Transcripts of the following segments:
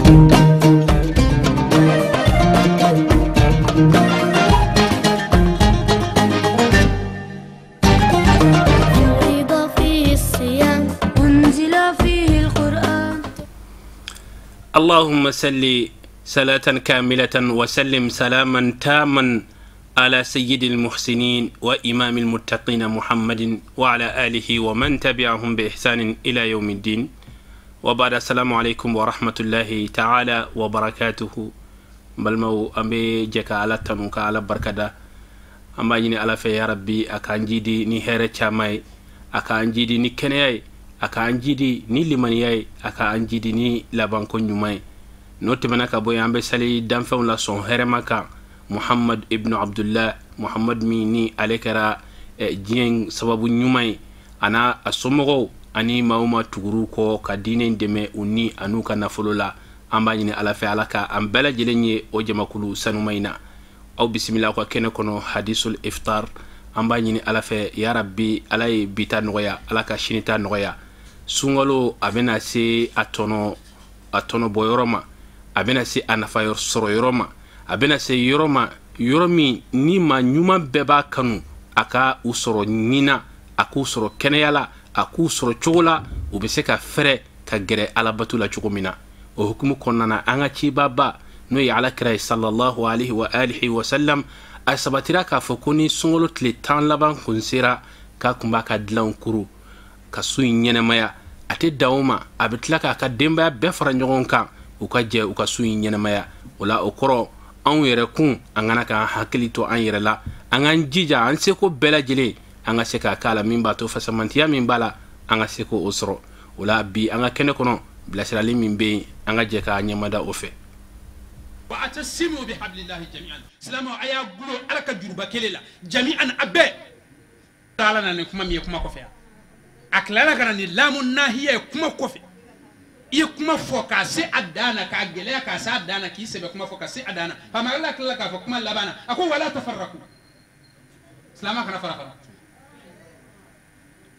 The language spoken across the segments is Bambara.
اللهم صل صلاة كاملة وسلم سلاما تاما على سيد المحسنين وإمام المتقين محمد وعلى آله ومن تبعهم بإحسان إلى يوم الدين. وبعد، السلام عليكم ورحمة الله تعالى وبركاته. Balimaw, an bɛ jɛ ka Ala tanu, ka Ala barikada. An b'a ɲini Ala fɛ, ya Rabbi, a k'an jidi ni hɛrɛ caman ye, a k'an jidi ni kɛnɛya ye, a k'an jidi ni limaniya ye, a k'an jidi ni labanko ɲuman ye. N'o tɛmɛna ka bɔ yen, an bɛ sali danfɛnw la sɔn hɛrɛma kan, Muhammad ibnu Abdullah, Muhammad min ni ale kɛra diɲɛ sababu ɲuman ye, a n'a a somɔgɔw ani maa o maa tugur'u kɔ ka diinɛ dɛmɛ u ni a n'u ka nafolo la. An b'a ɲini Ala fɛ, Ala ka an bɛɛ lajɛlen ye o jamakulu sanuma in na. Aw bisimila aw ka kɛnɛ kɔnɔ, Hadisul Iftar. An b'a ɲini Ala fɛ, ya Rabbi, Ala ye bi ta nɔgɔya, Ala ka sini ta nɔgɔya. Sunkalo a bɛna se a tɔnɔ bɔ yɔrɔ ma, a bɛna se a nafa sɔrɔ yɔrɔ ma, a bɛna se yɔrɔ ma, yɔrɔ min ni maa ɲuman bɛɛ b'a kanu a ka u sɔrɔ ɲina, a k'u sɔrɔ kɛnɛya la, a k'u sɔrɔ cogo la u bɛ se ka fɛrɛ ka gɛrɛ Alabatu la cogo min na. O hukumu kɔnɔna na, an ka cibaba, n'o ye Ala kira ye, sallallahu alaihi wa alihi wa sallam, a sabatira k'a fɔ ko ni sunkalo tile 10 laban kun sera, k'a kun b'a ka dilanw kuru ka su in ɲɛnɛmaya. A tɛ dan o ma, a bɛ tila k'a ka denbaya bɛɛ fara ɲɔgɔn kan, u ka jɛ u ka su in ɲɛnɛmaya. O la, o kɔrɔ, anw yɛrɛ kun, an kana k'an hakili to an yɛrɛ la, an k'an jija an seko bɛɛ lajɛlen, an ka se k'a k'a la min b'a to fasamantiya min b'a la, an ka se k'o sɔrɔ. O la, bi an ka kɛnɛ kɔnɔ, bilasirali min bɛ yen, an ka jɛ k'a ɲɛmada o fɛ. واعتصموا بحبل الله جميعا. Silamɛw, a y'a gulo Ala ka juruba kelen la, جميعا, a bɛɛ. Ala nana ni kuma min ye kuma kɔfɛ yan, a tilala ka na ni لام الناهية ye kuma kɔfɛ. I ye kuma fɔ k'a se a dan na, k'a gɛlɛya k'a se a dan na, k'i sɛbɛ kuma fɔ ka se a dan na. Faama Ala tilala k'a fɔ kuma laban na, a ko ولا تفرقوا. Silamɛ kana fara fara.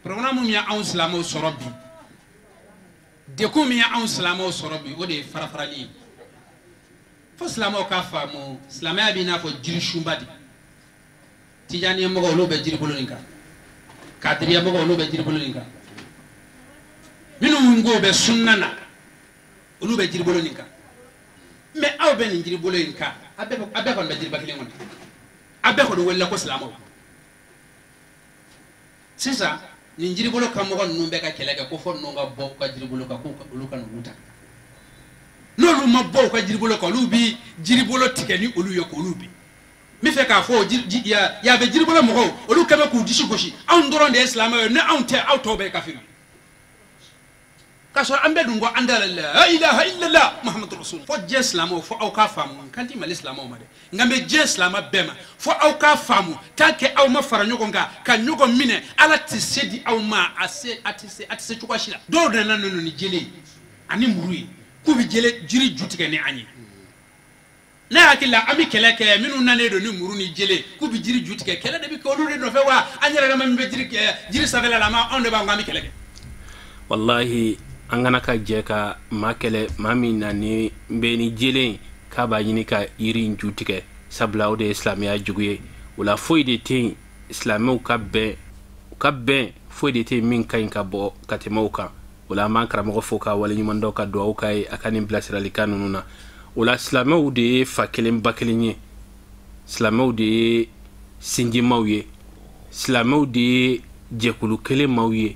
Programme min ye anw silamɛw sɔrɔ bi, dekun min ye anw silamɛw sɔrɔ bi, o de ye farafarali ye. Fo silamɛw k'a faamu, silamɛya b'i n'a fɔ jirisunba de. Tijaniya mɔgɔw, olu bɛ jiribolo nin kan, kadiriya mɔgɔw, olu bɛ jiribolo nin kan, minnu ko bɛ sunna na, olu bɛ jiribolo nin kan. Mɛ aw bɛ nin jiribolo in kan, a bɛɛ kɔni bɛ jiriba kelen kɔnɔ, a bɛɛ kɔni welela ko silamɛw. Sisan nin jiribolo kan mɔgɔ ninnu bɛ ka kɛlɛ kɛ ko fɔ ninnu ka bɔ u ka jiribolo kan, k'u olu ka ninnu ta. N'olu ma bɔ u ka jiribolo kan, olu bi jiribolo tigɛ ni olu ye k'olu bin. N bɛ fɛ k'a fɔ ya bɛ jiribolo mɔgɔw, olu kɛlen bɛ k'u disi gosi: anw dɔrɔn de ye silamɛw ye, ni anw tɛ, aw tɔw bɛɛ ye kafiri. K'a sɔrɔ an bɛɛ dun ko an da la ilaha illallah Muhammadu rasul. Fo diɲɛ silamɛw, fo aw k'a faamu, n kan ti Mali silamɛw ma dɛ, nka n bɛ diɲɛ silamɛ bɛɛ ma, fo aw k'a faamu, tant que aw ma fara ɲɔgɔn kan ka ɲɔgɔn minɛ, Ala tɛ se di aw ma, a se a tɛ se, a tɛ se cogoya si la. Dɔw nana ninnu ni jele ye ani muru ye k'u bɛ jele jiri ju tigɛ ni an ye. Ne hakili la, an bɛ kɛlɛ kɛ minnu nanen don ni muru ni jele k'u bɛ jiri ju tigɛ, kɛlɛ de bɛ kɛ olu de nɔfɛ wa. An yɛrɛ dama min bɛ jiri jiri sanfɛla la, anw de b'an ko an bɛ kɛlɛ kɛ. Wallahi, an kana ka jɛ ka maa kɛlɛ, maa min na ni bɛ ni jelen k'a b'a ɲini ka yiri in ju tigɛ, sabula o de ye silamɛya jugu ye. O la, foyi de tɛ yen silamɛw ka bɛn, u ka bɛn, foyi de tɛ yen min ka ɲi ka bɔ ka tɛmɛ o kan. O la, an b'an karamɔgɔ fo ka waleɲuman dɔn, ka dugawu k'a ye a ka nin bilasiralikan ninnu na. O la, silamɛw de ye fa kelen ba kelen ye, silamɛw de ye sinjimaw ye, silamɛw de ye jɛkulu kelen maaw ye.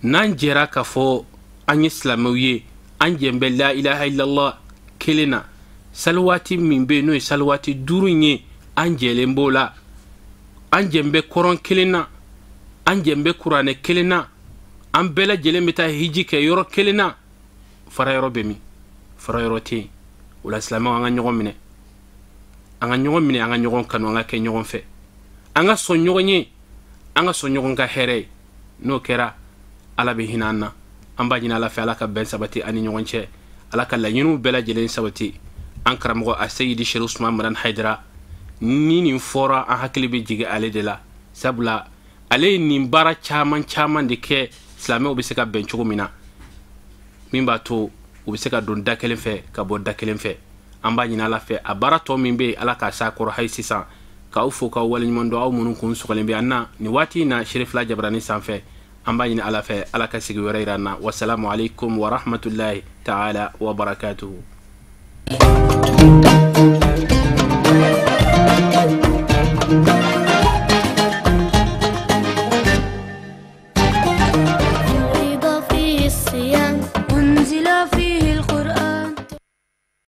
N'an jɛra k'a fɔ an ye silamɛw ye, an jɛn bɛ la ilaha illallah kelen na, saliwaati min bɛ yen, n'o ye saliwaati 5 in ye, an jɛlen b'o la, an jɛn bɛ kɔrɔn kelen na, an jɛn bɛ kuranɛ kelen na, an bɛɛ lajɛlen bɛ taa hiji kɛ yɔrɔ kelen na, fara yɔrɔ bɛ min? Fara yɔrɔ tɛ yen. O la, silamɛw, an ka ɲɔgɔn minɛ, an ka ɲɔgɔn minɛ, an ka ɲɔgɔn kanu, an ka kɛ ɲɔgɔn fɛ, an ka sɔn ɲɔgɔn ye, an ka sɔn ɲɔgɔn ka hɛrɛ ye. N'o kɛra, Ala bɛ hinɛ an na. An b'a ɲini Ala fɛ, Ala ka bɛn sabati an ni ɲɔgɔn cɛ, Ala ka laɲiniw bɛɛ lajɛlen sabati. An karamɔgɔ a Seyidi Seri Usman Madan Hayidara, ni nin fɔra, an hakili bɛ jigin ale de la, sabula ale ye nin baara caman caman de kɛ silamɛw bɛ se ka bɛn cogo min na, min b'a to U bɛ se ka don da kelen fɛ ka bɔ da kelen fɛ. An b'a ɲini Ala fɛ, a baara tɔ min bɛ yen, Ala k'a s'a kɔrɔ hali sisan. K'aw fo k'aw waleɲuman dɔn, aw minnu kun sɔgɔlen bɛ an na nin waati in na Serifila Jabarani sanfɛ. An b'a ɲini Ala fɛ, Ala ka sigi wɛrɛ yira an na. Wasalamu aleykum wa rahmatulahi taala wa barakatuhu.